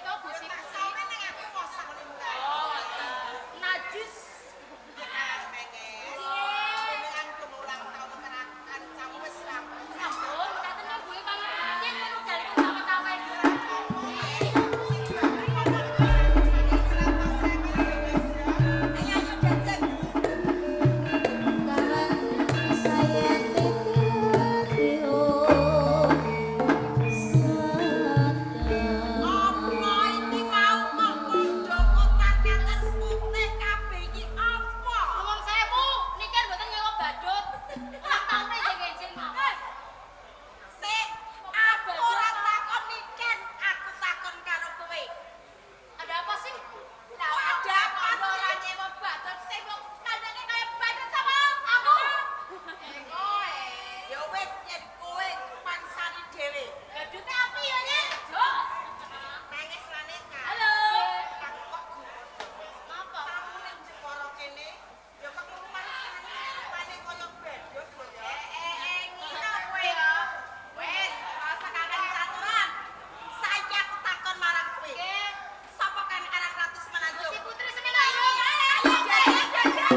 Menika Gusti Tak Putri. sampe ning aku kosong lho. Oh, najis. Pengen. Nggih. Jenengan ulang tahun kancamu wis rampung. Sampun, mekaten kan buwe pangapunten pun jaliku sawet-awet. Ayo ayo jajan. Saya Apa iki mau kok padha kotak-kates putih kabeh iki apa? Nuwun sewu, niki kan mboten nyewa badut. Ulang taune enjing-enjing mawon. Sik, aku ora takon niken, aku takon karo kowe. Ada apa sih? Kok ada apa sih? Ora nyewa badut sing kok kandhane kaya badut sama aku. Ya wis yen kowe pangsani dhewe. Badute api ya, Nyen? Jos. Nangis rane ka. Halo. Aku kok gumun. Napa? Tamu ning Jepara kene ya kok ngrumangsani rupane kaya badut lho ya. Ngene kowe ya. Wis, ora usah kakean caturan. Saiki aku takon marang kowe. Nggih. Sapa kang aran Ratu Semenanjung? Gusti Putri Semenanjung. Ayo jajan jajan.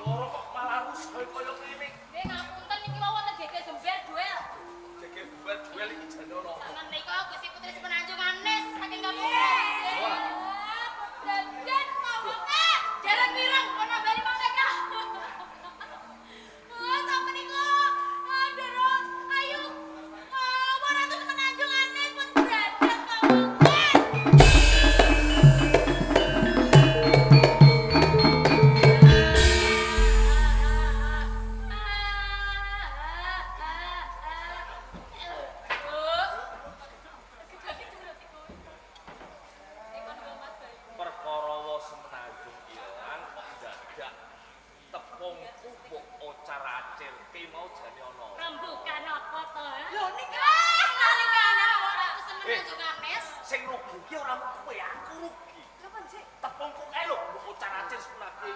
Loro kok malah rusuh kaya ngene. Nggih ngapunten niki wau wonten geger gember duel. Geger gember duel iki jane ono apa? Sampeyan menika Gusti Putri Semenanjung Anes saking kampung Kranji. Dadan mawon. Dereng mireng ana bali mang mereka. Oh, sampeyan niku Ndoro ayu. Ratu Semenanjung Anes pun dadan mawon. Perkara wa Semenanjung ilang kok dadak tepungku mbok ocar-acirke mau jane ono. Rembukan apa to? Lho niki Nalikane Ratu Semenanjung Anes. Sing rugi ki ora mung kowe, aku rugi. kapan sih? Tepungku kae lho mbok ocar-acir semenake.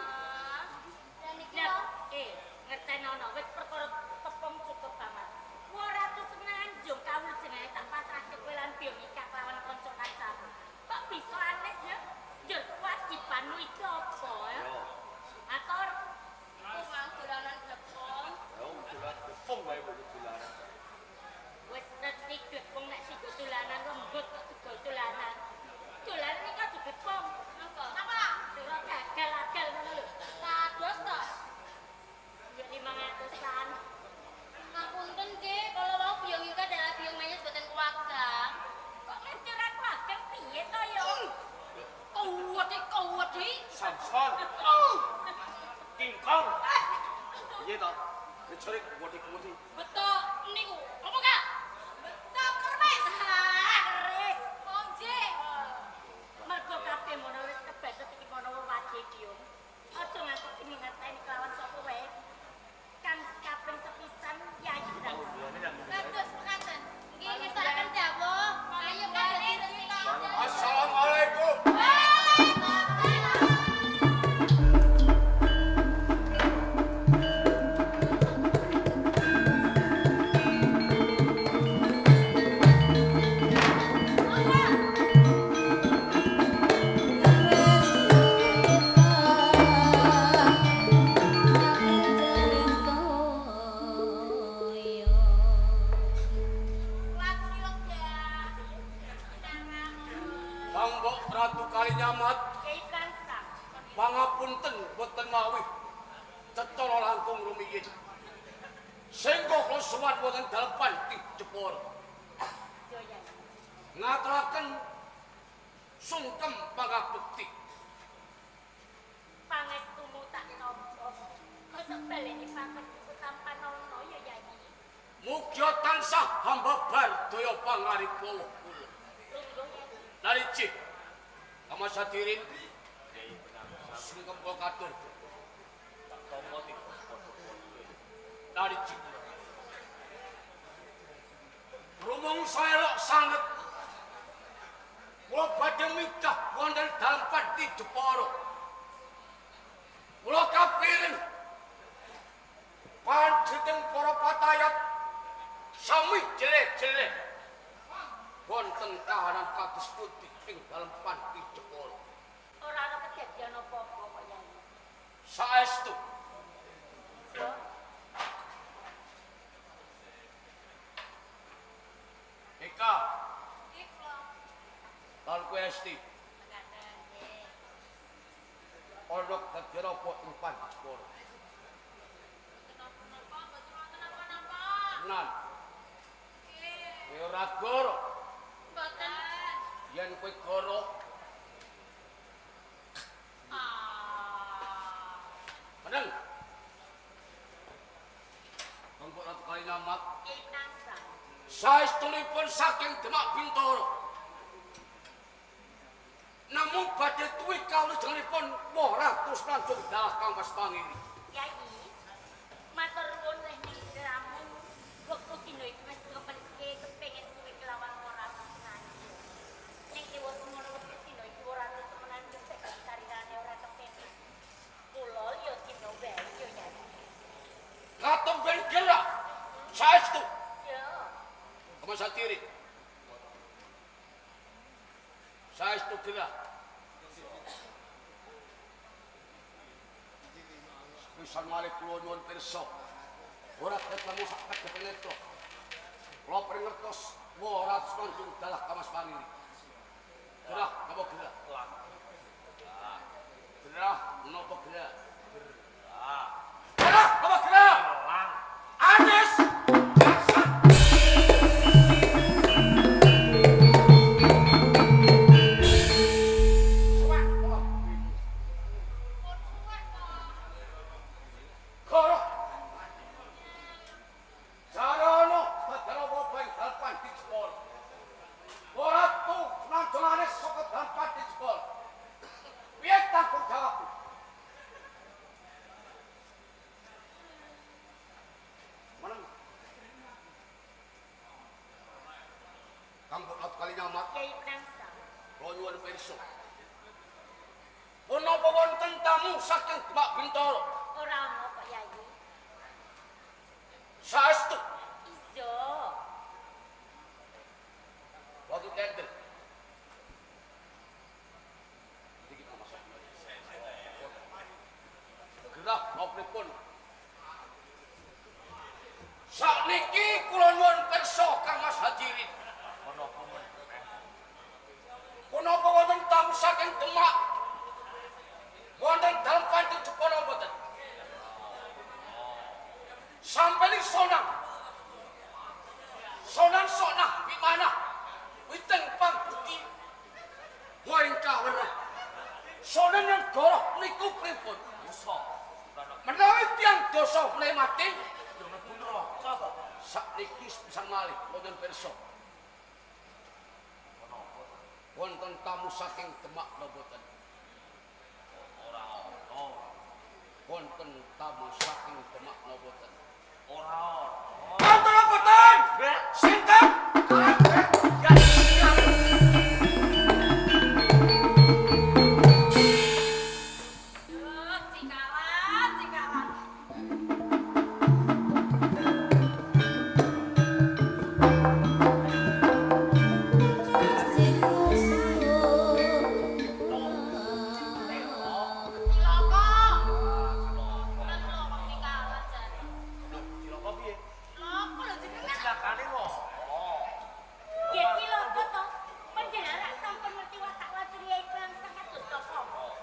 Lah ngertenono wis perkara tepung cukup banget. Ratu Semenanjung kawul jenenge tak pasrahke kowe lan Biyung Ika kelawan kanca kancamu. Kok bisa Anes ya? Njur kewajibanmu iki apa ya? Yo, Atur iku mang dolanan glepung. yo dolan gepung wae mbok dolanan. Wis ngerti glepung nek sing dolanan lembut kok dodol dolanan. Dolanan iki aja glepung. Napa? Napa? Sira gagal-gagal ngono lho. Kados to? Ya 500-an. Ngapunten nggih, kalau wau Biyung Yuka adalah Biyung Menyes boten keluarga. Kok ngerti ora keluarga piye to ya? Kuwedi kuwedi. Samson. King Kong. Piye to? Jare kuwedi-kuwedi. Betok niku. Apa Kak? Betok kermes. Keris. Ponje. Mergo kabeh mono wis kebacut iki mono wajih Biyung. Aja nganti mengerteni kelawan sapa wae. Kang kaping sepisan Yai Gerang. Kados mekaten. Nggih ngestokaken dawuh. Ayo Kak dadi resik. Assalamualaikum. Waalaikumsalam. Apa? rawuh cetara langkung rumiyin. Sengko kula sowan wonten dalem Panti Jepara. Yo Yai. Ngaturaken sungkem pangabekti. Pangestumu tak tampa. Kosok baleni pangestuku tanpa nono ya Yai. Mugia tansah hamba bardaya pangaripawa kula. Lungguh Yai. Nariji. Kama sadirin sungkem kula katur. Tak tampa tikus padha-padha. Nariji. Rumangsa elok sanget. Kula badhe mikah wonten dalem Panti Jepara. Kula kapiring panjenengan para patayat sami jeleh-jeleh wonten kahanan kados pundi ing dalem Panti Jepara. Ora ana kedadian apa-apa kok Yai. Saestu Yo. Eka. Lan kowe Esti. Ana kedadian apa ing Panti Jepara? Tenan. Kowe ora goro. Mboten. Yen kowe goro, meneng. Monggo ratu kali namat. Yai Penangsang. Saestunipun saking Demak Bintara. Namung badhe tuwi kawulujenipun 200 langsung dalah Kang Mas Pangiri. Yai, matur nuwun leh ning sliramu. Wektu dina iki wis ngepelke kepengin kuwi kelawan ora temenan. Ning ewa semono wektu dina iki ora temenan cek sarirane ora kepenak. Kula ya dina wae ya Yai. Katemben gerak. Saestu. Yo. Kama satiri. Saestu gerak. Pisan malih kula nyuwun pirsa. Ora ketemu sak kedhepe netra. Kula pring ngertos 200 langsung dalah Kamas Pangiri. Gerah napa gerah? Gerah napa gerah? Gerah. Gerah napa gerah? Elang. Anis. Koro. Jarana badhe apa ing dalem Panti Jepara. Ora tu nandongane saka dalem Panti Jepara. Piye tanggung jawabmu? Meneng. Kang Bok kali nyamat, Yai Penangsang. kula nyuwun pirsa. Punapa wonten tamu saking Demak Bintara? Ora ana kok Yai. Saestu. Iya. Waktu tender. Iki kita masuk. Gerah nopripun. Sakniki kula nyuwun pirsa Kang Mas Hadirin. Menapa meneh? Punapa wonten tamu saking Demak? Wonten dalem Panti Jepara mboten? Sampai ni sonang. Sonan sonah bimana? Witeng pangbuki. Waing kawerah. Sonan yang goroh niku pripun? Dosa. Menawi tiyang dosa menawi mati, Yo mlebu neraka to. sakniki sepisan malih wonten pirsa. Menapa? Wonten tamu saking Demak napa mboten? Ora ana. Wonten tamu saking Demak napa mboten? Ora ana. Wonten napa mboten? Sinten? Duh, cikalan, cikalan. Cilaka. Lan lho cikalan jare. Lho, cilaka piye? Cilaka lho jenengan. Cilakane ngopo? Ya cilaka to. Panjenengan rak sampun ngerti watak waturi Yai Penangsang kados napa.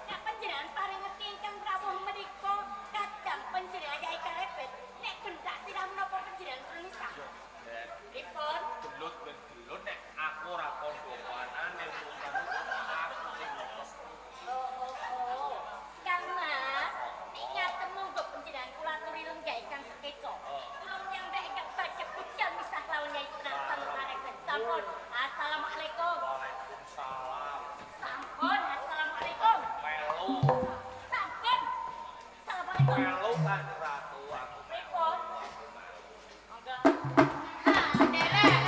Nek panjenengan paring ngerti ingkang rawuh menika Monggo panjenengan kula aturi lenggah ingkang sekeca. Kula piyambak ingkang badhe budal misah kelawan Yai Penangsang Kareksen. Sampun. Assalamualaikum. Waalaikumsalam. Sampun. Assalamualaikum. Melu. Sampun. Assalamualaikum. Melu Kanjeng Ratu aku. Pripun? Monggo. Ha, nderek.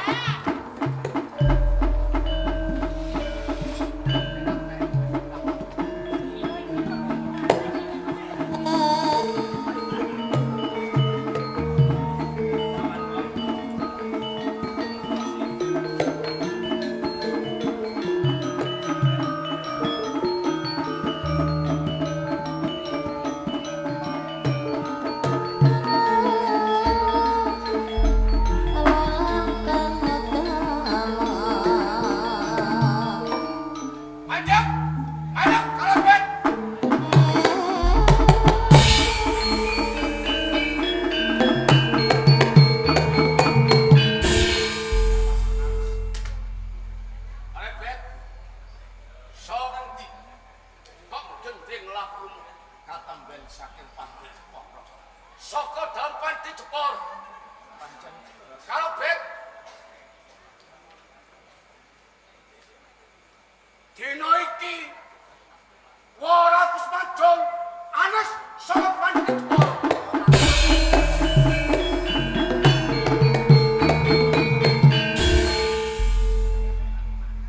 Mandek! Mandek karebet! Karebet. So ngendi? Kok gendring lakumu Katemben saking Panti Jepara. saka dalem Panti Jepara. Pancen Karebet. Dina iki 200 mancung anes saka Panti Jepara.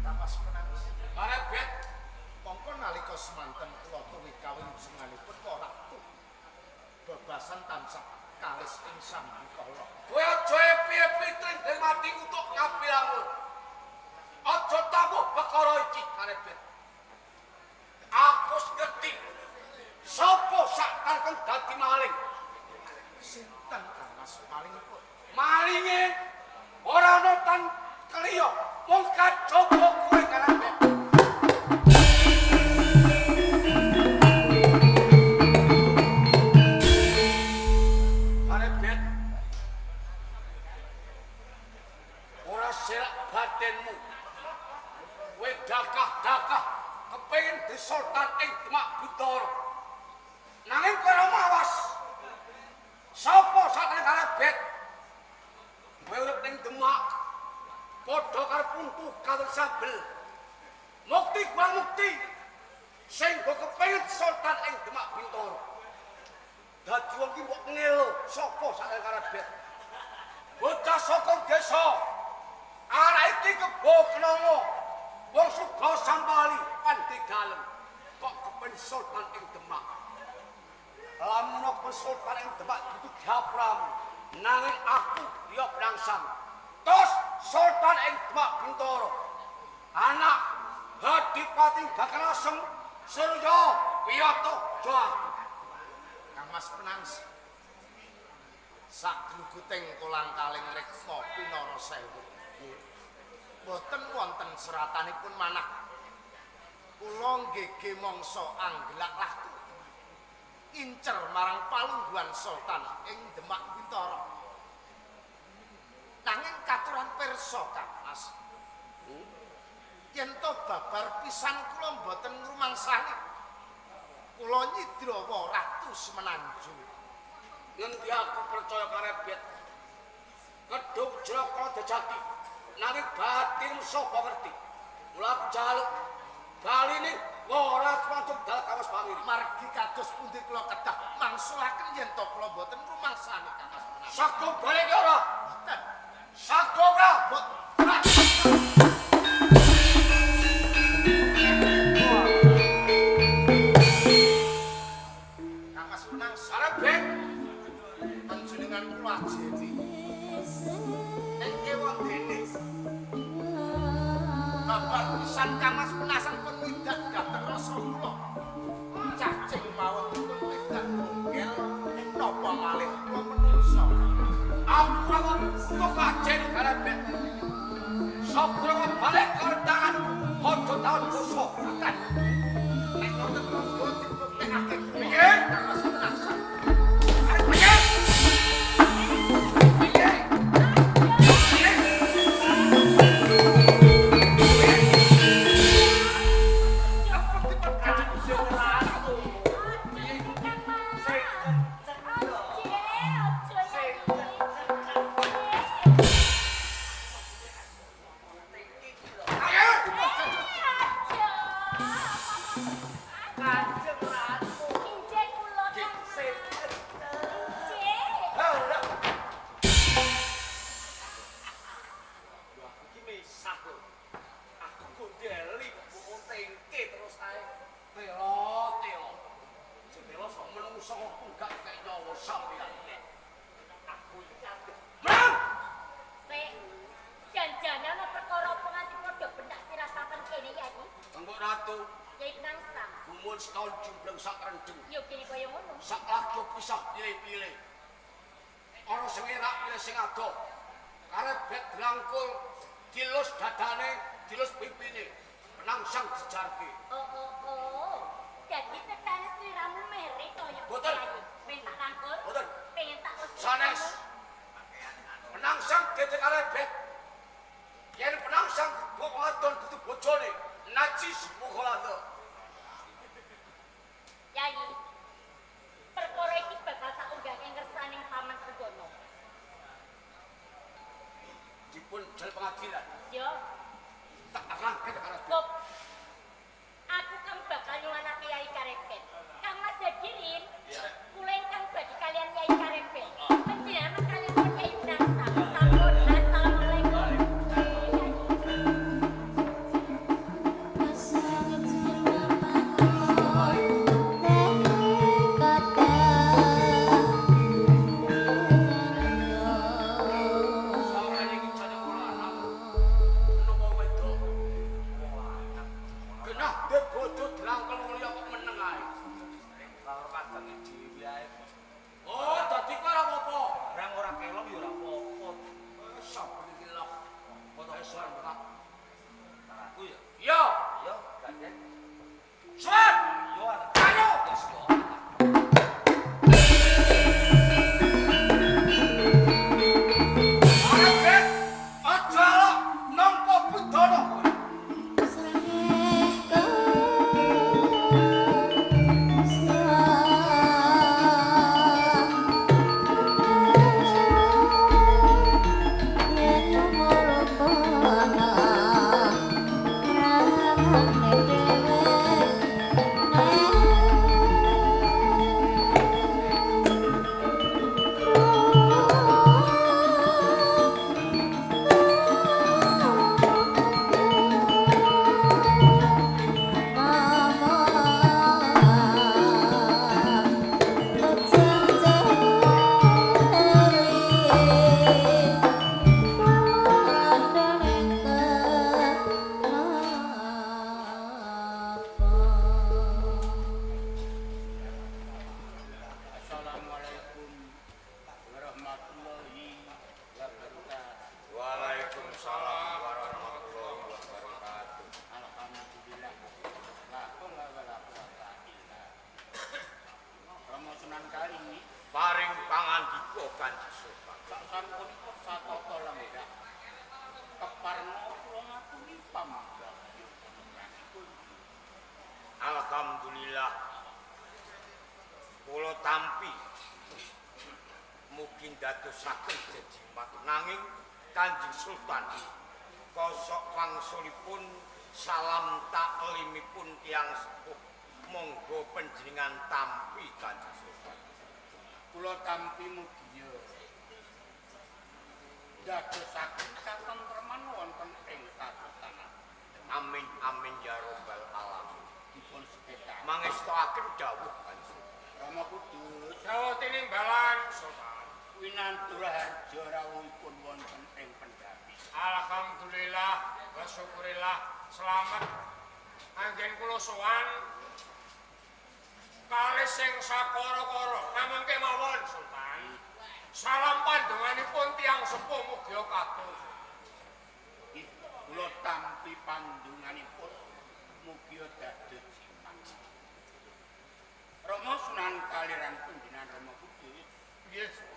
Kang Mas Penangis. Karebet. Mongko nalika semanten kula tuwi kawingjenganipun para ratu. Bebasan tansah kalis ing sambikala. Kowe aja piye-piye trinding mati untuk ngapilangur. Aja tangguh perkara iki karebet. Aku wis ngerti sapa sak karepeng dadi maling. Sinten Kang Mas malingipun? Malinge ora ana tan keliya, mung kajaba kowe karebet. Karebet. Ora selak batinmu. Kowe dakah-dakah kepengin disultan ing Demak Bintara. Nanging kowe ora mawas. Sapa sakjane karebet? Kowe urip ning Demak. Padha karo puntu karo sabel. Mukti kurang mukti. Sing mbok kepengin sultan ing Demak Bintara. Dadi wong ki mbok ngelo sapa sakjane karebet. Bocah saka desa. Arek iki kebo kenanga. Wong suga sampali pandhe dalem. Kok kepen sultan ing Demak. Lamun kepen sultan ing Demak dudu gapuramu. Nanging aku ya prangsang. Tos sultan ing Demak Bintara. Anak Adipati Bakal Asem Surya Wiyoto Jawa. Kang Mas Penangis. Sak gluguting kolang-kaling reksa pinara sewu. Boten wonten seratanipun manah. Kula nggege mangsa anggelak laku. Incer marang palungguhan sultan ing Demak Bintara. Nanging katuran pirsa Kang Mas. Yen to babar pisan kula mboten ngrumangsani. Kula nyidrawa Ratu Semenanjung. Ngendi aku percaya karebet. Kedung jraka dejati. Nanging batin sapa ngerti. Mula aku njaluk baline ora pancung dal kawas pangiri. Margi kados pundi kula kedah mangsulaken yen to kula mboten ngrumangsani Kang Mas Penangis. Sago balik ora? Mboten. Sago ora? Mboten. Kang Mas Penangis, Karebet. Panjenengan kula ajeni. Nek kewondene babar pisan Kang Mas Penasan pun widak dhateng rasa kula. Cacing mawon pun widak nunggel napa malih kula menungsa. Aku ora untuk ajeni karebet. Sago balik karo tanganku. Aja taun dosa. Boten. Nek ngoten monggo dibuktekake kula. Piye? Kang Mas Penasan. Piye? Piye? Piye? Kanjeng Ratu. Kang Mas. Sing Bojone setahun jumbleng sak rendeng. Ya kene kaya ngono. Sak lagi pisah pilih-pilih. Ana sing erak pilih sing adoh. Karebet drangkul dilus dadane, dilus pipine. Penangsang dijarke. Oh oh oh. Dadi tetane sliramu mere to ya. Boten. Pengen tak rangkul? Boten. Pengen tak elus. Sanes. Penangsang dadi karebet. Yen penangsang kok wadon dudu bojone, najis mukhaladzah. Yai, perkara iki bakal tak unggahke ngersane Paman Trenggono. Dipun jal pengadilan. Yo, tak rangke karebet. Kop. Aku kang bakal nyuwanake Yai Karebet. Kang Mas Hadirin, kula ingkang badhe kalian Yai Karebet. Panjenengan kalian Yai Penangsang. Sampun, assalamualaikum. Sampeyan iki jane wong lanang. Napa wedok? Wong lanang. Genah ndek bojo drangkel wong liya kok meneng ae. Karo kadange dhewe ae. Oh, dadi kowe ora apa-apa. Barang ora kelong ya ora apa-apa. Saben iki lho. Apa to? Esan Pak. Aku ya. Yo, Yo, gandeng. Suwan. Yo anak. Ayo. Wis yo. Karebet aja lho nampa pidana kowe. Assalamualaikum warahmatullahi wabarakatuh. Waalaikumsalam warahmatullahi wabarakatuh. Alhamdulillah. La haula wala quwata illa billah. Rama Sunan Kali Paring pangandika Kanjeng Sultan. sak sampunipun satata lenggah. Keparna kula ngaturi pamangga panjenenganipun. Alhamdulillah. Kula tampi mugi ndadosaken jejimat nanging Kanjeng Sultan kosok wangsulipun salam taklimipun tiyang sepuh. Monggo panjenengan tampi Kanjeng Sultan. Kula tampi mugia dadosaken katentreman wonten ing kakutangan. Amin amin ya robbal alamin. Dipun sepeda. Mangestoaken dawuh Kanjeng Sultan. Rama Kudus Dawuh tinimbalan Sultan. winantu raharja rawuhipun wonten ing pendhapi. Alhamdulillah wa syukurillah selamat. Anggen kula sowan kalih sing sakara-kara namung kemawon Sultan. Salam pandonganipun tiyang sepuh mugi kados. Nggih, kula tampi pandonganipun mugi dados jimat. Rama Sunan kaliran panjenengan Rama Kudus Nggih.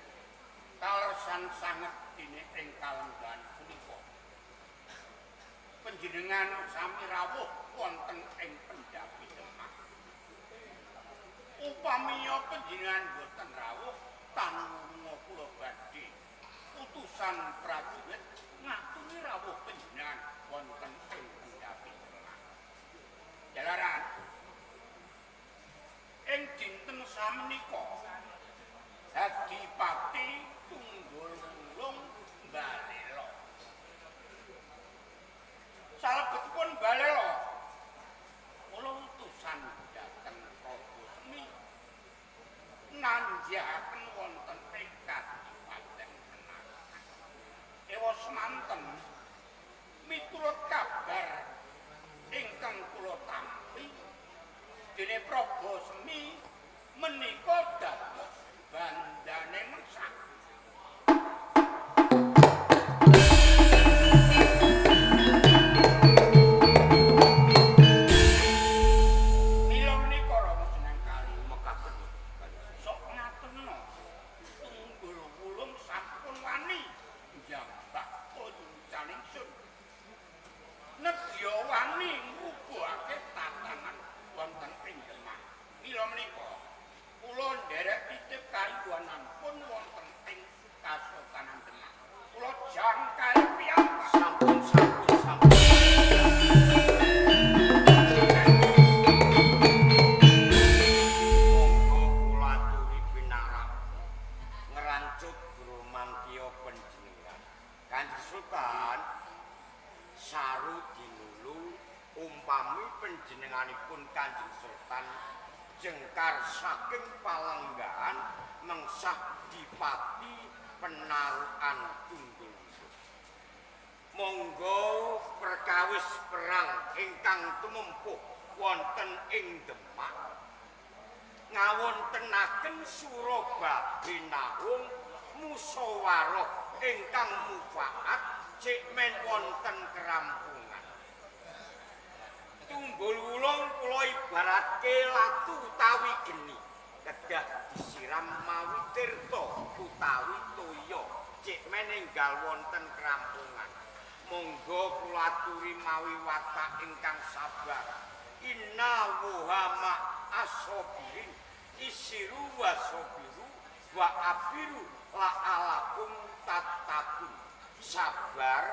kalersan sanget dene ing kalenggahan punika. Panjenengan sami rawuh wonten ing pendhapi Demak. Upamiya panjenengan boten rawuh tanurunga kula badhe utusan prajurit ngaturi rawuh panjenengan wonten ing pendhapi Demak. Jalaran ing dinten samenika Adipati Tunggul Wulung Balela. Salebetipun Balela kula utusan dhateng Prabu Semi nanjahaken wonten ing Kadipaten Senayan. Ewa semanten miturut kabar ingkang kula tampi Dene Prabu Semi menika dados bandane mengsah. Mila menika Rama Sunan Kali mekaten sok ngaturna Tunggul Wulung sampun wani njambak kayucaning sun. Nedya wani ngrubuhake tatanan wonten ing Demak. Mila menika kula nderek titip kayuwananipun wonten ing Kasultanan Demak. Kula jangkar piyambak. Sampun sampun sampun. Monggo kula aturi pinarak ngrancut Bromantya panjenengan. Kanjeng Sultan saru dinulu umpami panjenenganipun Kanjeng Sultan jengkar saking palenggahan mengsah dipati penarukan Tunggul. Monggo perkawis perang ingkang tumempuh wonten ing Demak ngawontenaken Suraba binahung musyawarah ingkang mufakat cek men wonten kerampungan. Tunggul Wulung kula ibaratke latu utawi geni kedah disiram mawi tirta utawi toya cek men enggal wonten kerampungan. Monggo kula aturi mawi watak ingkang sabar. Inna wuhama asobirin isiru wasobiru wa abiru la'alakum tatakun. Sabar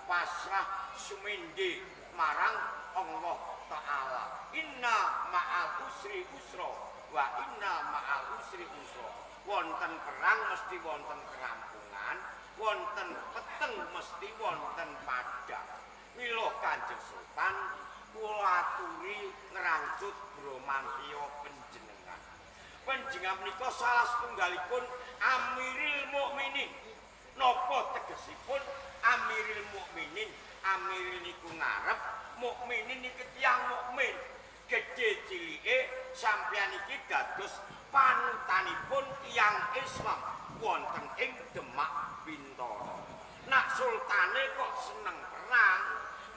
pasrah sumende marang Allah Ta'ala. Inna ma'al usri usra wa inna ma'al usri usra. Wonten perang mesti wonten kerampungan, wonten peteng mesti wonten padhang. Mila Kanjeng Sultan kula aturi ngrancut Bromantya panjenengan. Panjenengan menika salah setunggalipun Amiril Mukminin. Napa tegesipun Amiril Mukminin? Amiril niku ngarep, mukminin niki tiyang mukmin. Gedhe cilike sampeyan iki dados panutanipun tiyang Islam wonten ing Demak Bintara. Nak sultane kok seneng perang,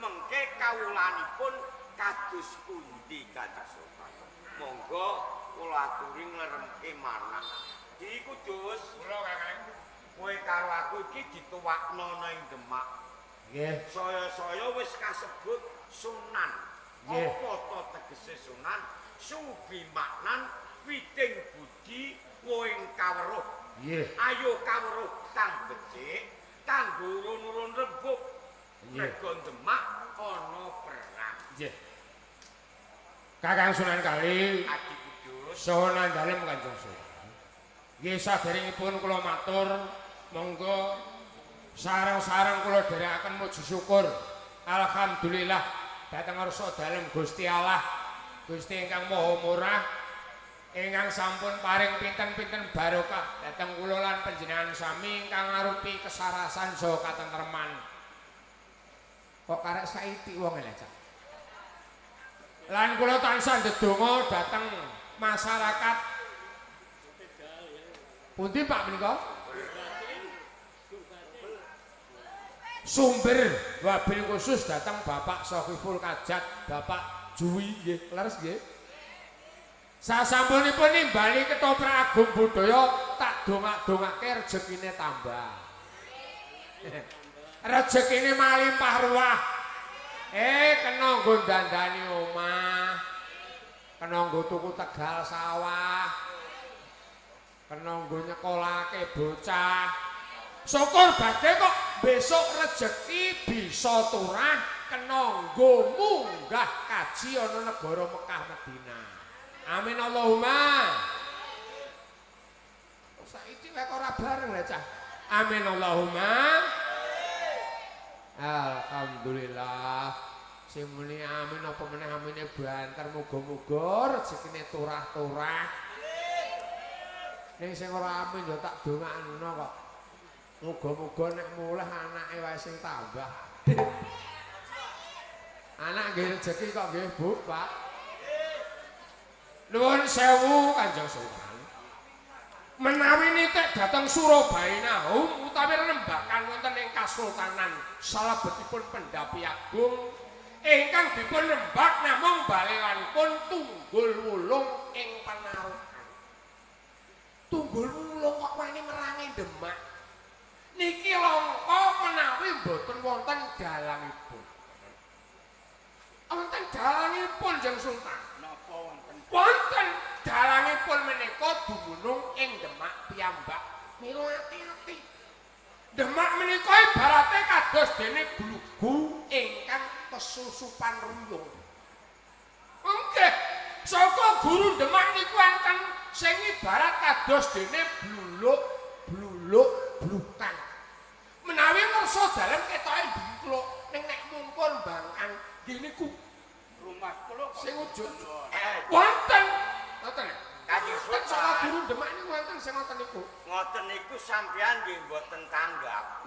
mengke kawulanipun kados pundi Kanjeng Sultan? Monggo kula aturi ngleremke manah. Di Kudus, Kula Kakang. kowe karo aku iki dituwakno ana ing Demak. Nggih. Saya-saya wis kasebut sunan. Nggih. Apa to tegese sunan? Subi maknan witing budi woing kaweruh. Nggih. Ayo kaweruh kang becik kanggo urun-urun rembug. Nggih. Mergo Demak ana perang. Nggih. Kakang Sunan Kali Adi Kudus, saha nandalem Kanjeng Sultan. Nggih saderengipun kula matur monggo sareng-sareng kula dherekaken muji syukur. Alhamdulillah dhateng ngarsa dalem Gusti Allah. Gusti ingkang Maha Murah ingkang sampun paring pinten-pinten barokah dhateng kula lan panjenengan sami ingkang ngarupi kesarasan saha katentreman. Kok karek saiki wong elek, Cak? Lan kula tansah ndedonga dhateng masyarakat pundi Pak menika? Sumber wabil khusus datang Bapak Sohibul Kajat, Bapak Juwi nggih, leres nggih. Sasampunipun nimbali ketoprak agung budaya tak dongak-dongake rezekine tambah. Rezekine malimpah ruah. Kena nggo dandani omah. Kena nggo tuku tegal sawah. Kena nggo nyekolahake bocah. Syukur badhe kok besok rejeki bisa turah kena nggo munggah kaji ana negara Mekah Madinah. Amin Allahumma. Saiki wae ora bareng lha cah. Amin Allahumma. Alhamdulillah. Sing muni amin apa meneh amine banter muga-muga rezekine turah-turah. Ning sing ora amin ya tak dongakno kok. Muga-muga nek mulih anake wae sing tambah. Anak nggih rejeki kok nggih, Bu, Pak. Nuwun sewu Kanjeng Sultan. Menawi nitik dhateng Surabaya Nahum utawi rembakan wonten ing Kasultanan salebetipun Pendapi Agung ingkang dipun rembak namung balelanipun Tunggul Wulung ing Penarukan. Tunggul Wulung kok wani merangi Demak. Niki langka menawi mboten wonten dalangipun. Wonten dalangipun Jeng Sultan. Napa wonten? Wonten dalangipun menika dumunung ing Demak piyambak. Mila ati-ati. Demak menika ibarate kados dene glugu ingkang kesusupan ruyung. Nggih, saka guru Demak niku enten sing ibarat kados dene bluluk bluluk blukan. Menawi ngersa dalem ketoke ndingkluk ning nek mungkur bangkang nggih niku Rumah kula sing ujug wonten. Ngoten. Kanjeng Wonten saka Sultan. guru Demak niku wonten sing ngoten niku. Ngoten niku sampeyan nggih mboten tanggap.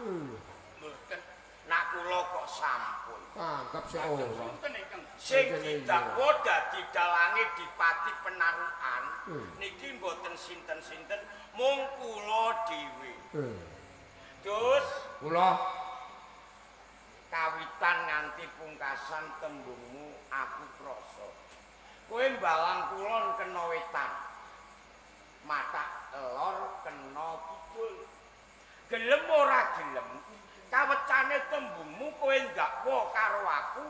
Mboten. Nak kula kok sampun. Tanggap sik ora. Sing didakwa dadi dalange Dipati Penarukan niki mboten sinten-sinten mung kula dhewe. Terus Kula kawitan nganti pungkasan tembungmu aku krasa. Kowe mbalang kulon kena wetan. Matak elor kena kidul. Gelem ora gelem, kawecane tembungmu kowe ndakwa karo aku,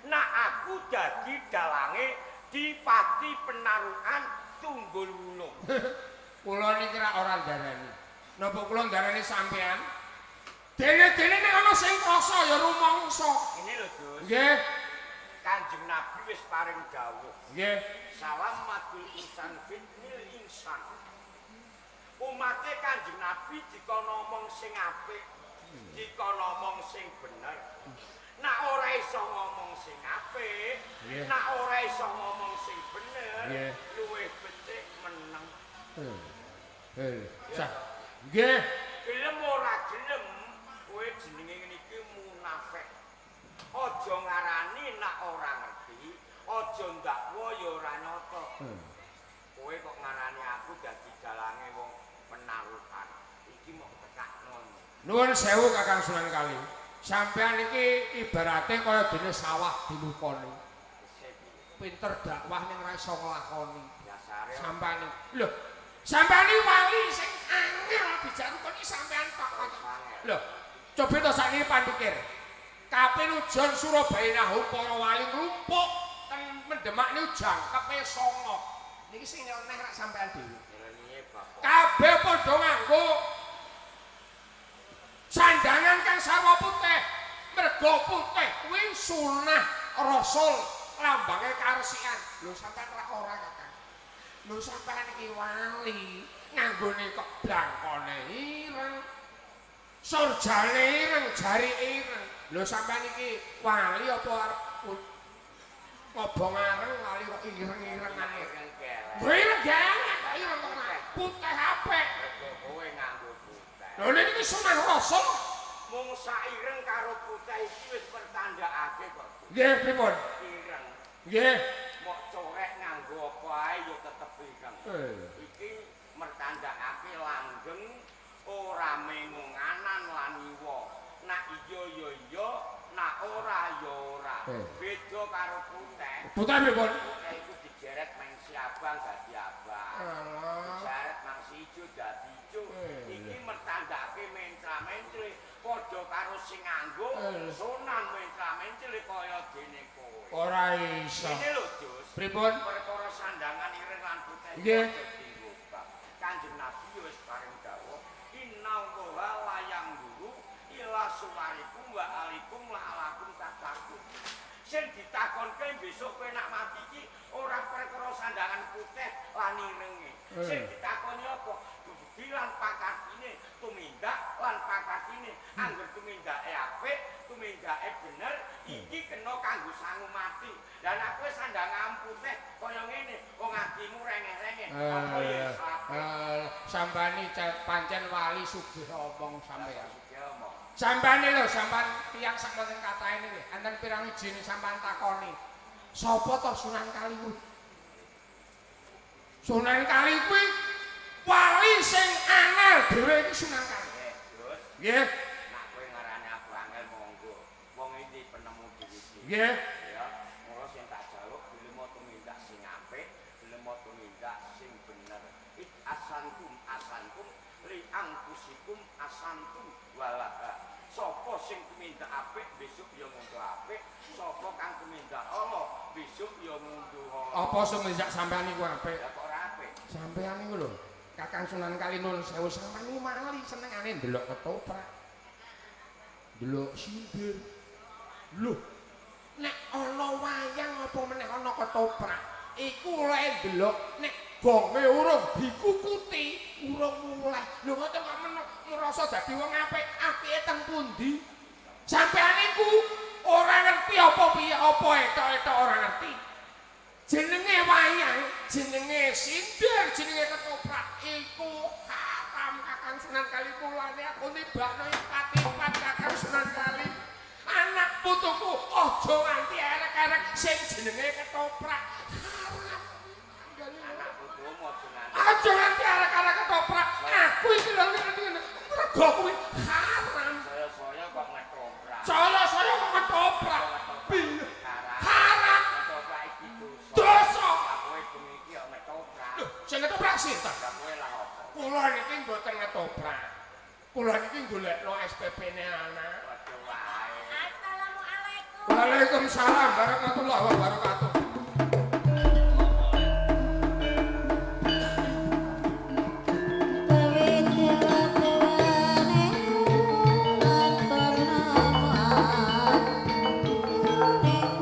nak aku dadi dalange Dipati Penarukan Tunggul Wulung. Kula niki rak ora ndarani. Napa kula ndarani sampean? Dene-dene nek ana sing krasa ya rumangsa. Ini lho, Gus. Nggih, Kanjeng Nabi wis paring dawuh. nggih. Salam matul insan fitnil insan. Umate Kanjeng Nabi dikon ngomong sing apik, dikon ngomong sing bener. Nak ora iso ngomong sing apik, nak ora iso ngomong sing bener, luwih becik meneng. Sah. Nggih. Gelem ora gelem, kowe jenenge ngene iki munafik. Aja ngarani nak ora ngerti, aja ndakwa ya ora nyata. Kowe kok ngarani aku dadi dalange wong Penarukan. Iki mok tekakno. Nuwun sewu Kakang Sunan Kali. Sampeyan iki ibarate kaya dene sawah dilukoni. Pinter dakwah ning ora iso nglakoni. Sampeyan iki. Lho, sampeyan iki wali sing angel dijak rukun iki sampeyan tok. Lho, coba to sakniki pan pikir. Kaping ujan Surabaya Nahum para wali nglumpuk ten Mendemak niku jangkepe songo. Niki sing nyeleneh rak sampeyan dhewe. Kabeh padha nganggo sandangan kang sarwa putih. Mergo putih kuwi sunah Rasul, lambange karesikan. Lho sampeyan rak ora Kakang. Lho sampeyan iki wali nganggone kok blangkone ireng. Surjane ireng, jari ireng. Lho sampeyan iki wali apa arep ngobong areng wali kok ireng-ireng ae. Lho ireng gelek kok ireng kok ora putih apik. Mergo kowe nganggo putih. Lho niki sunah Rasul. Mung sak ireng karo putih iki wis pertandakake kok. Nggih, pripun? Ireng. Nggih. Mok corek nganggo apa ae ya tetep ireng. Iki mertandakake langgeng ora mengunganan lan iwa. Nak iya ya iya, nak ora ya ora. Beda karo putih. Putih pripun? Putih iku dijeret mangsi abang dadi abang. Dijeret mangsi ijo dadi ijo. Iki mertandakake mentra-mentre padha karo sing nganggo sunan mentra-mentre kaya dene kowe. Ora iso. Ini lho, Gus. Pripun? Perkara sandangan ireng lan putih. Nggih. Kanjeng Nabi wis paring dawuh, innallaha la yanzuru ila suwarikum wa alikum la alakum tatakun. Sing ditakonke besok kowe nak mati iki ora perkara sandangan putih lan irenge. Sing ditakoni apa? Budi lan pakartine, tumindak lan pakartine. Angger tumindake apik, tumindake bener, iki kena kanggo sangu mati. Lah nek kowe sandangan putih kaya ngene, wong atimu rengeh-rengeh, apa ya iso apik? Sampani pancen wali sugih omong sampeyan. Sampane lho, sampean tiyang sak wonten katahe niki, enten pirang ijine sampean takoni. Sapa to Sunan Kaliwud? Sunan Kali kuwi wali sing angel dhewe iki Sunan Kali. Terus Nggih, nek kowe ngarani aku angel monggo. Wong iki penemu dhewe. Nggih. Ya, mula sing tak jaluk gelem tumindak sing apik, gelem tumindak sing bener. It asantum asantum li angkusikum asantum walaha. Sapa sing tumindak apik besok ya ngunduh apik, sapa kang tumindak ala besok ya ngunduh ala. Apa sumindak sampean niku apik? Ya kok ora apik? Sampean niku lho, Kakang Sunan Kali nun sewu sampean niku wali senengane ndelok ketoprak. Ndelok sindir. Lho, nek ana wayang apa meneh ana ketoprak, iku oleh ndelok nek gonge urung dikukuti, urung mulai. Lho ngoten kok ngrasa dadi wong apik, apike teng pundi? Sampean niku ora ngerti apa piye apa etok-etok ora ngerti. Jenenge wayang, jenenge sindir, jenenge ketoprak iku haram Kakang Sunan Kali. Mulane aku nibakno ipat-ipat Kakang Sunan Kali. Anak putuku aja nganti erek-erek sing jenenge ketoprak. Haram. Anak putumu aja nganti. Aja nganti arek-arek ketoprak. Aku iki lho ngerti ngene. Rego kuwi haram. Saya-saya kok ngetoprak. Saya-saya kok ketoprak. Piye? Haram. Ketoprak iki dosa. Dosa. Lah kowe bengi iki kok ngetoprak. Lho, sing ketoprak sinten? Lah kowe lah apa? Kula niki mboten ngetoprak. Kula niki golekno SPP-ne anak. Padha wae. Assalamualaikum. Waalaikumsalam warahmatullahi wabarakatuh.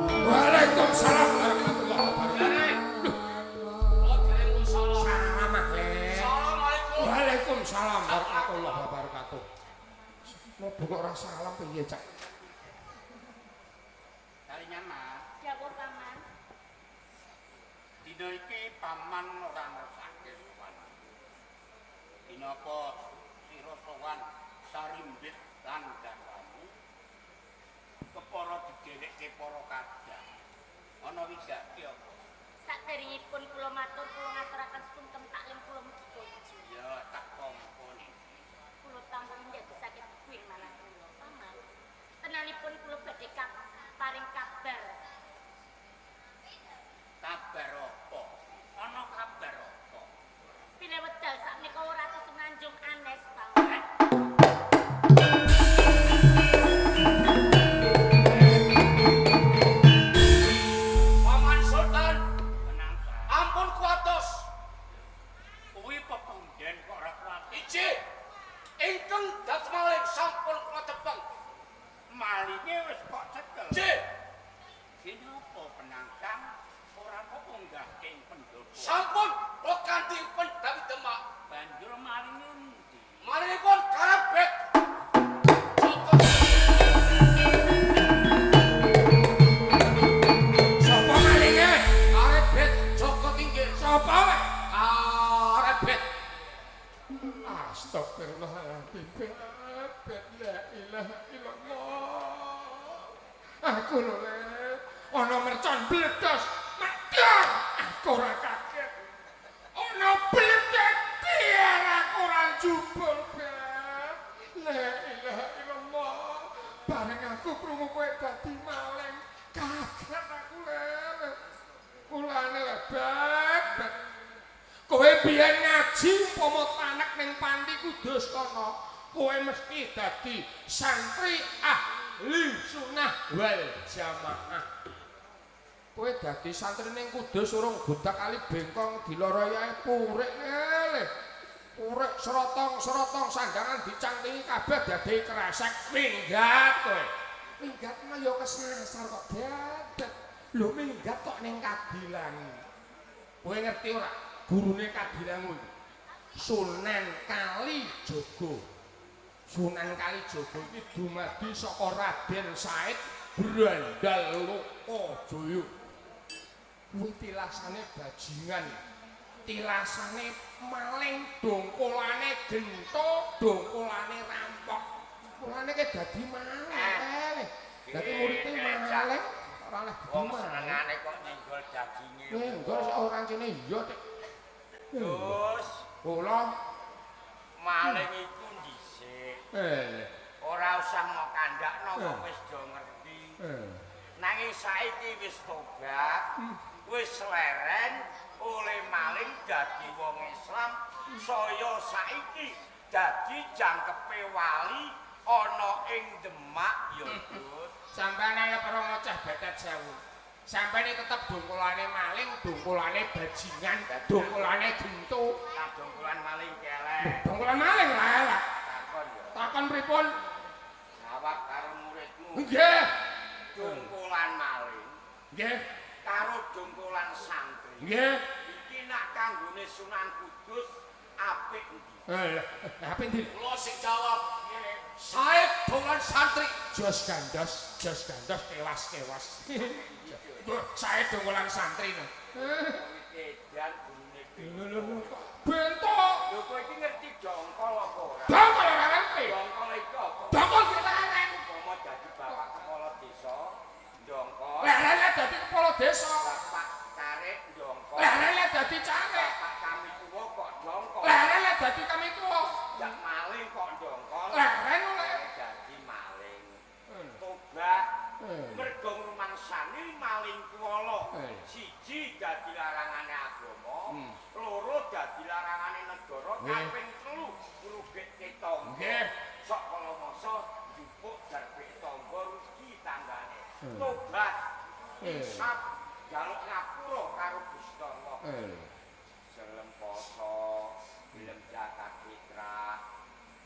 Waalaikumsalam warahmatullahi wabarakatuh. Salam ahle. Assalamualaikum. Waalaikumsalam warahmatullahi wabarakatuh. Mlebu kok ora salam piye, Cak? Kali nyaman. Dawuh paman. Dina iki paman ora ngersake sowan. Dina apa sira sowan sarimbit lan garwamu kepara digelekke para kadang. Ana wigati apa? Saderengipun kula matur, kula ngaturaken sungkem taklim kula mugi. Ya tak tampa niki. Kula tampa ndadosaken kuwi marang kula paman. Tenanipun kula badhe paring kabar. Kabar apa? Ana kabar apa? Pile wedal sakmenika ora Semenanjung Anes, Paman. Paman Sultan, Tenang sae. ampun kuatos. Kuwi pepunden kok ora kuat. Ije ingkang dados maling sampun kula tepeng. Malinge wis kok cekel. Ije Kenapa penangkang ora kok unggahke ing pendopo? sampun kula kanthi pendhawi Demak. Banjur malinge endi? Malingipun karebet. Joko Sapa malinge? Karebet Joko Tingkir. Sapa wae? Karebet. Astagfirullahaladzim. La ilaha illallah. Aku lho le, ana mercon bledos, madar. Aku ora kaget. Ana bledek biar aku ora jubul, Beb. La ilaha illallah. Bareng aku krungu kowe dadi maling, kaget aku le. Mulane le, Beb. Beb. Kowe biyen ngaji umpama tanek ning panti Kudus kono, kowe mesti dadi santri ahli sunnah wal jamaah. Kowe dadi santri ning Kudus urung godak kali bengkong diloroyae purik le. Purik serotong-serotong sandangan dicangkingi kabeh dadi kresek minggat kowe. Minggat mah ya kesasar kok dadet. Lho minggat kok ning Kadilangu. Kowe ngerti ora? Gurune Kadilangu iki Sunan Kalijaga. Sunan Kalijaga iki dumadi saka Raden Said Brandal Lokajaya. Kuwi tilasane bajingan. Tilasane maling, dongkolane gento, dongkolane rampok. Mulane ke dadi maling. Dadi murite maling ora oleh Wong maling. senengane kok nyenggol daginge. Nyenggol sak ora kene iya, Dik. Terus Kula maling iku dhisik. Ora usah mok kandhakno wong wis do ngerti. Nanging saiki wis tobat, wis leren oleh maling dadi wong Islam, saya saiki dadi jangkepe wali ana ing Demak ya, Gus. Sampeyan arep ora ngoceh betet sewu. Sampeyan tetep dongkolane maling, dongkolane bajingan, dongkolane gento. Nah, dongkolan maling kelek. Dongkolan maling lah elek. Takon ya. Takon pripun? Jawab karo muridmu. Nggih. Dongkolan maling. Nggih. Karo dongkolan santri. Nggih. Iki nak kanggone Sunan Kudus apik endi? Apik endi? Kula sing jawab. Sae dongkolan santri. Jos gandos, jos gandos kewas-kewas. Sae dongkolan santri no. Edan gurune. Lho lho kok bentuk. Lho kowe iki ngerti dongkol apa ora? Dongkol ora ngerti. Dongkol iku apa? Dongkol ki leren. Umpama dadi bapak kepala desa, dongkol. Leren dadi kepala desa. Bapak karek dongkol. Leren dadi carek. Bapak kami tuwa kok dongkol. Leren dadi kami tuwa. Jak maling kok dongkol. Leren oleh dadi maling. Tobat. Mergo ngrumangsani maling kuwala. Siji dadi larangane agama, loro dadi larangane negara, kaping telu ngrugekke tangga. Nggih. Sok kala masa njupuk jarbek tangga rugi tanggane. Tobat. Insaf njaluk ngapura karo Gusti Allah. Selem poso, gelem zakat fitrah,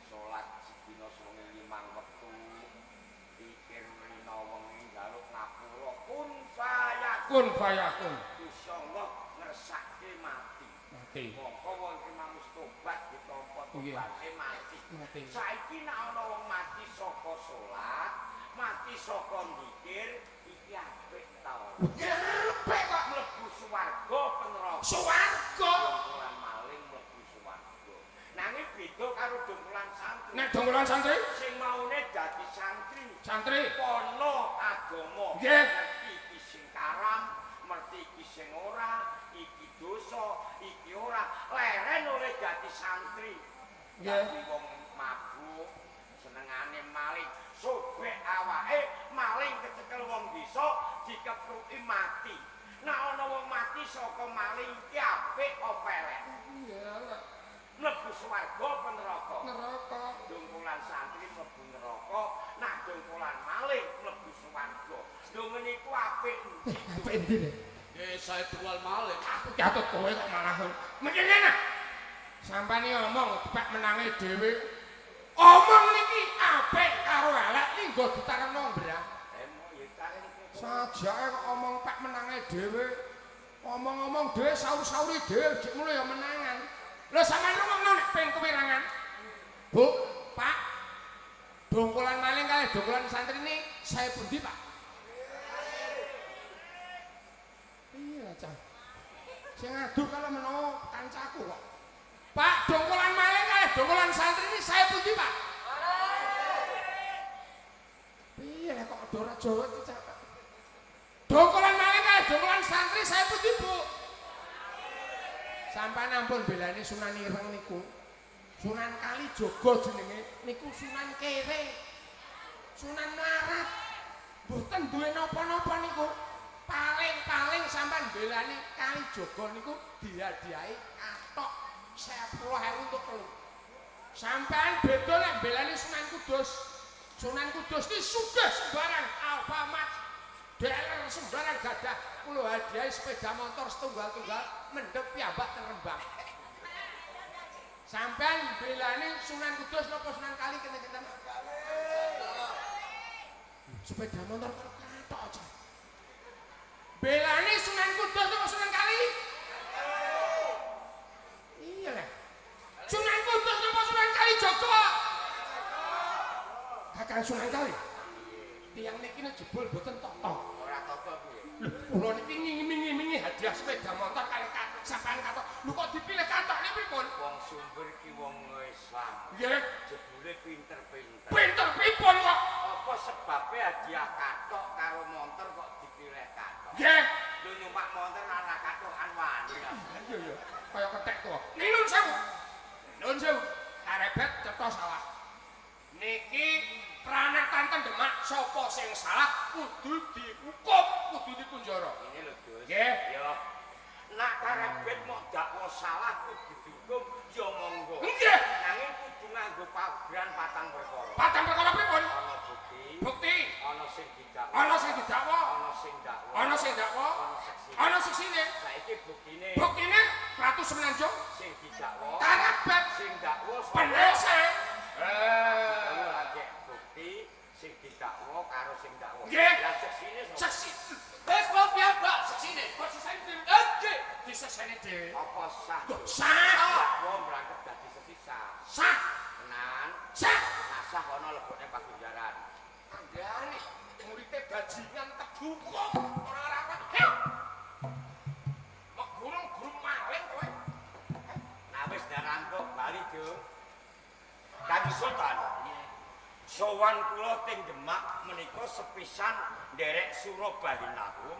salat sedina sewengi 5 wektu. Pikir rina wengi njaluk ngapura kun fayakun. Kun fayakun. Gusti Allah ngersake mati. Mati. Mongko wong iki mangus tobat ditampa tobaté mati. Mati. Saiki nek ana wong mati saka salat, mati saka zikir, iki apik ta ora? Apik kok mlebu swarga apa neraka? Swarga. Dongkolan maling mlebu swarga. Nanging beda karo dongkolan santri. Nek dongkolan santri sing maune dadi santri. Santri pono agama. Nggih. Ngerti iki sing karam, ngerti iki sing ora, iki dosa, iki ora. Leren oleh dadi santri. Nggih. Dadi wong mabuk, senengane maling, sobek awake, maling kecekel wong desa dikepruki mati. Nek ana wong mati saka maling iki apik apa elek? Iya. Mlebu swarga apa neraka? Neraka. Dongkolan santri mlebu neraka, nak dongkolan maling mlebu swarga. Lho ngene iku apik endi? Apik endi lho? Nggih, sae dongkolan maling. Aku katut kowe kok malah. Mengki ngene. Sampeyan iki omong pek menange dhewe. Omong niki apik karo elek iki nggo ditaremno, Mbra. Sajake kok omong pek menange dhewe. Omong-omong dhewe saur-sauri dhewe jek ngono ya menangan. Lho sampeyan ngomongno nek ping kewirangan. Bu, Pak. Dongkolan maling kalih dongkolan santri ini sae pundi, Pak? Iya, Cah. Sing adu kalau menawa kancaku kok. Pak, dongkolan maling kalih dongkolan santri ini sae pundi, Pak? Piye lek kok ora Jawa iki, Cah? Dongkolan maling kalih dongkolan santri sae pundi, Bu? Sampeyan ampun belani Sunan Ireng niku. Sunan Kalijaga jenenge niku Sunan Kere. Sunan Melarat. Mboten duwe napa-napa niku. Paling-paling sampeyan belani Kalijaga niku dihadiahi kathok 10.000 untuk telu. Sampeyan beda nek belani Sunan Kudus. Sunan Kudus iki sugih sembarang Alfamart. Dealer sembarang gadah kula hadiahi sepeda motor setunggal-tunggal mendhet piyambak teng Rembang. Sampeyan belani Sunan Kudus napa Sunan Kali kene-kene? Sepeda motor karo kathok aja. Belani Sunan Kudus napa Sunan Kali? Iya lah. Sunan Kudus napa Sunan Kalijaga? Kakang Sunan Kali. Tiyang niki jebul boten toto. Ora toto piye? Lho, kula niki ngimingi-mingi hadiah sepeda motor kalih sampean kathok. Lho kok dipilih kathok niki pripun? Wong Sumber ki wong Islam. Nggih. Jebule pinter-pinter. Pinter pripun kok? Apa sebabe hadiah kathok karo motor kok dipilih kathok? Nggih. Lho numpak montor ora katokan wani. Iya ya, kaya kethek tuwa. Nuwun sewu. Nuwun sewu. Karebet cetha salah. Niki pranatan ten Demak sapa sing salah kudu dihukum, kudu dikunjara. Ngene lho, Gus. Nggih. Ya. Nak karebet mok dakwa salah kudu dihukum ya monggo. Nggih. Nanging kudu nganggo pageran patang perkara. Patang perkara pripun? Ana bukti, Bukti, ana sing didakwa, ana sing didakwa, ana sing dakwa, ana sing dakwa, ana seksi. ana seksine. Saiki buktine Buktine Ratu Semenanjung sing didakwa, karebet sing dakwa sapa? penese. Kuwi lagi bukti sing didakwa karo sing dakwa. Nggih. Lah seksine sapa? Seksi. Wis kula piyambak seksine. Kok seksine dhewe? Nggih. Disekseni dhewe. Apa sah? Sah. Dakwa mrangkep dadi seksi sah. Sah. Tenan, Sah. nah sah ana lebokne pagunjaran. Kandhane murite bajingan tedukung ora ora. Heh. Mok gurung-gurung maling kowe. Nah wis ndarangkep bali, Jung. Kanjeng Sultan. Sowan kula teng Demak menika sepisan nderek Surabahinarum.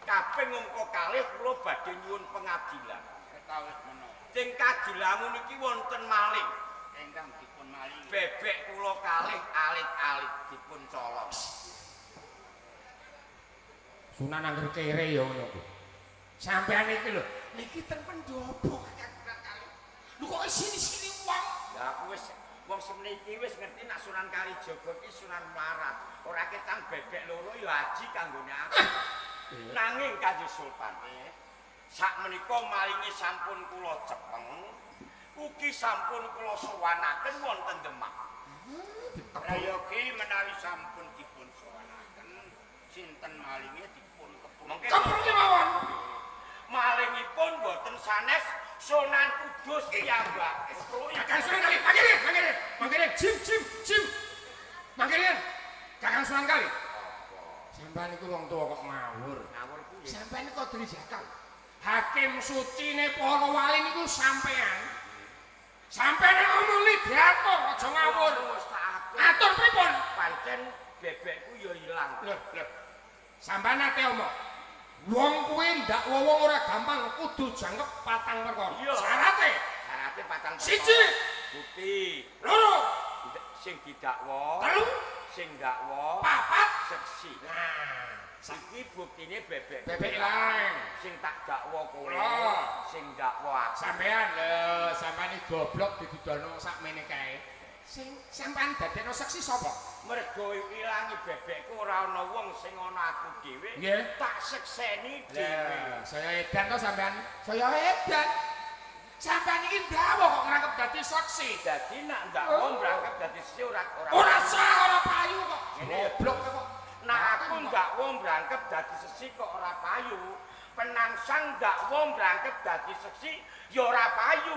Kaping angka kalih kula badhe nyuwun pengadilan. Ketawis menapa Teng kadilangu niki wonten maling. ingkang dipun malingi. Bebek kula kalih alit-alit dipun colong. Sunan angger kere ya ngono kuwi. Sampeyan iki lho, niki ten pendopo kakuran kali. Lho kok sini-sini wong. Lah aku wis wong semene iki wis ngerti nek Sunan Kalijaga iki Sunan melarat. Ora ketang bebek loro ya aji kanggone aku. Nanging Kanjeng Sultan, sakmenika malinge sampun kula cepeng, ugi sampun kula sowanaken wonten Demak. Prayogi menawi sampun dipun sowanaken sinten malinge dipun kepung. Mengke Keprunge mawon. malingipun boten sanes Sunan Kudus piyambak. Kakang Sunan Kali, mangkene, mangkene, mangkene, jim jim jim. Mangkene. Kakang Sunan Kali. Sampeyan iku wong tuwa kok ngawur. Ngawur kuwi. Sampeyan kok drijakal. Hakim sucine para wali niku sampean. Sampeyan nek ngomong diatur aja ngawur. Wis tak atur. Atur pripun? Pancen bebekku ya ilang. Lho, lho. Sampeyan nate omong. Wong kuwi ndakwa wong ora gampang kudu jangkep patang perkara. Iya. Syarate Syarate patang perkara. siji, Bukti loro, sing didakwa, telu, sing dakwa, papat. seksi. Nah, Iki buktine bebek. bebek ilang. Sing tak dakwa kowe, Lho. sing dakwa aku. Sampeyan lho, sampeyan iki goblok didudono sakmene kae. Sing sampeyan dadekno seksi sapa? Mergo ilangi bebekku ora ana wong sing ana aku dhewe. Nggih. Tak sekseni dhewe. Lah, saya edan to sampean. Saya edan. Sampeyan iki ndawuh kok ngrangkep dadi saksi. Dadi nak ndakwa mrangkep dadi seksi ora ora. Ora sah, ora payu kok. Ngene ya. Goblok kok. Nak aku ndakwa mrangkep dadi seksi kok ora payu. Penangsang ndakwa mrangkep dadi seksi ya ora payu.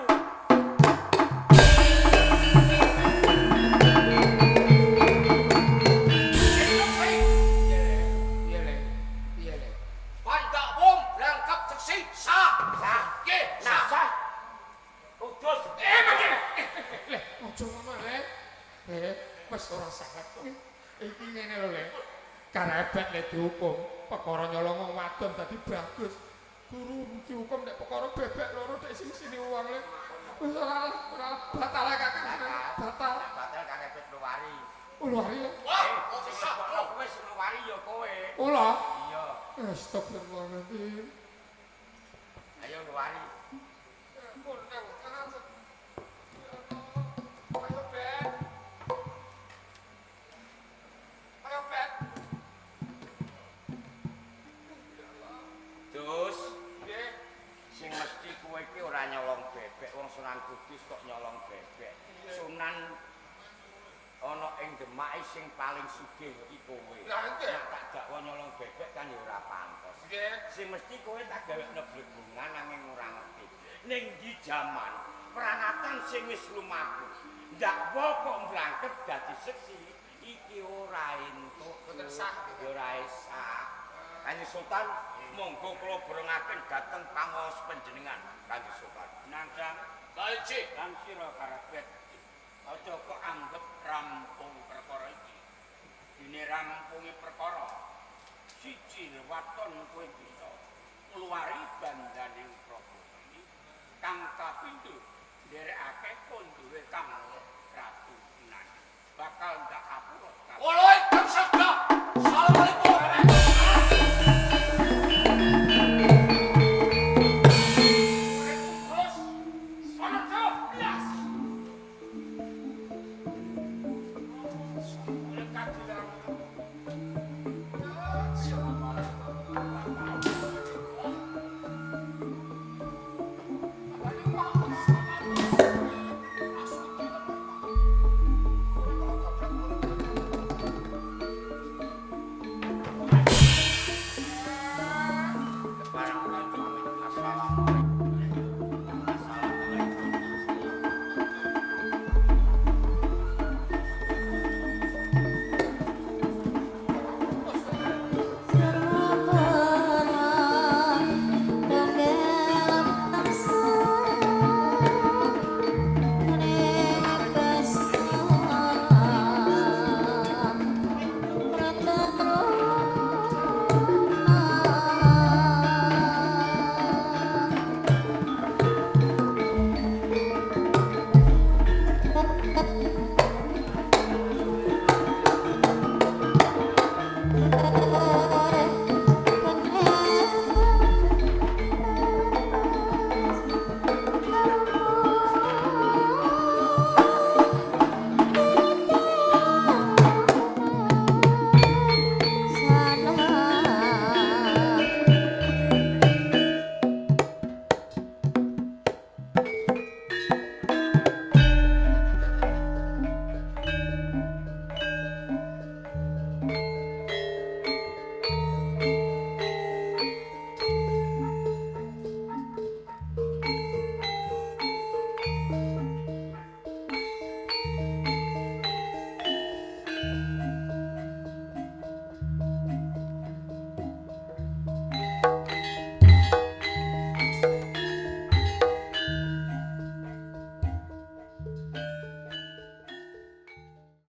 Piye le? Piye le? Pandakwa brangkep seksi sah. Sah. Nggih, Nah, sah. sah. Kudus. Mangkene. Le, aja ngono le. Le, wis ora sah. Iki ngene lho le. Karebet le dihukum perkara nyolong wong wadon dadi bagus. Guru dihukum nek perkara bebek loro dek sing-sini wong le. Wis ora ora batal kakang batal. Batal karebet luwari. Uluh le. Wah, Eh, sing sah. lebokno kowe sing luwari ya kowe. Ula. Iya. Astagfirullahaladzim. Ayo luwari. Ayo Ben. Ayo Ben. Terus Nggih. sing mesti kowe iki ora nyolong bebek, wong Sunan Kudus kok nyolong bebek. Sunan ana ing Demak sing paling sugih iki kowe. Lah, nggih. Nek tak dakwa nyolong bebek kan ya ora pantes. Nggih. Sing mesti kowe tak gawekno blegungan nanging ora ngerti. Ning ndi jaman pranatan sing wis lumaku. Ndakwa kok mbrangkep dadi seksi iki ora entuk. Boten sah. Ya ora sah. Kanjeng Sultan, monggo kula borongaken dhateng pangaos panjenengan, Kanjeng Sultan. Nangsang Balci. lan sira karebet. Aja kok anggep rampung perkara iki. Dene rampunge perkara siji waton kowe bisa. Ngluwari bandaning Prabu Kang kapindho nderekake kondure Kang.